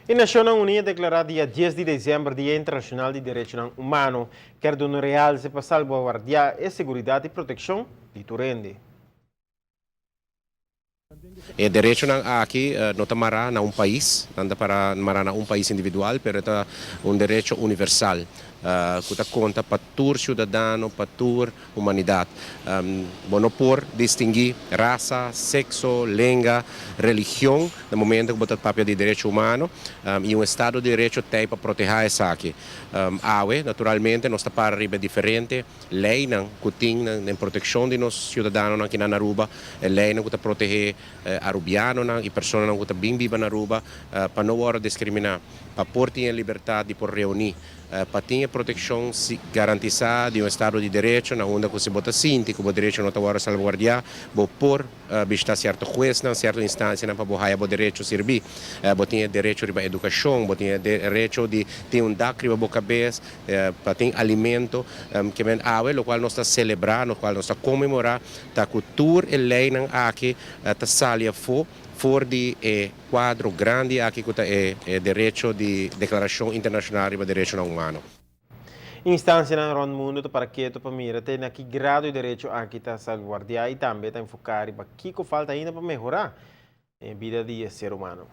E Nacionnan Uni a declara dia 10 di december Dia Internacional di Derechonan Humano. Kier duna realce pa salvaguardia e seguridad y proteccion di tur hende. E derechonan aki no ta mara na un pais, nan ta para mara na un pais individual, pero ta un derecho universal cu ta conta pa tur ciudadano, pa tur humanidad. Bo no por distingui rasa, sexo, lenga, religion na momento cu bo ta papia di derecho humano y un estado di derecho t'ey pa proteha esaki. Awe, naturalmente, nos ta para riba diferente leynan cu tin den proteccion di nos ciudadanonan aki na Aruba, e leynan cu ta protege arubianonan y personanan cu ta bin biba na Aruba pa no wordo discrimina, pa por tin e libertad di por reuni, pa tin e proteccion garantisa di un estado di derecho na unda cu si bo ta sinti cu bo derecho no ta wordo salvaguardia, bo por bishita cierto huesnan, cierto instancianan pa bo haya bo derecho sirbi. Bo tin e derecho riba educacion, bo tin e derecho di tin un dak riba bo cabes, pa tin alimento. Ke men awe locual nos ta celebra, locual nos ta conmemora, ta cu tur e leynan aki ta sali afo for di e cuadro grandi aki cu ta e derecho di Declaracion Internacional riba Derechonan Humano. Instancianan rond mundo ta para keto pa mira te na ki grado e derecho aki ta salvaguardia y tambe ta enfoca riba kico falta ainda pa mehora e bida di ser humano.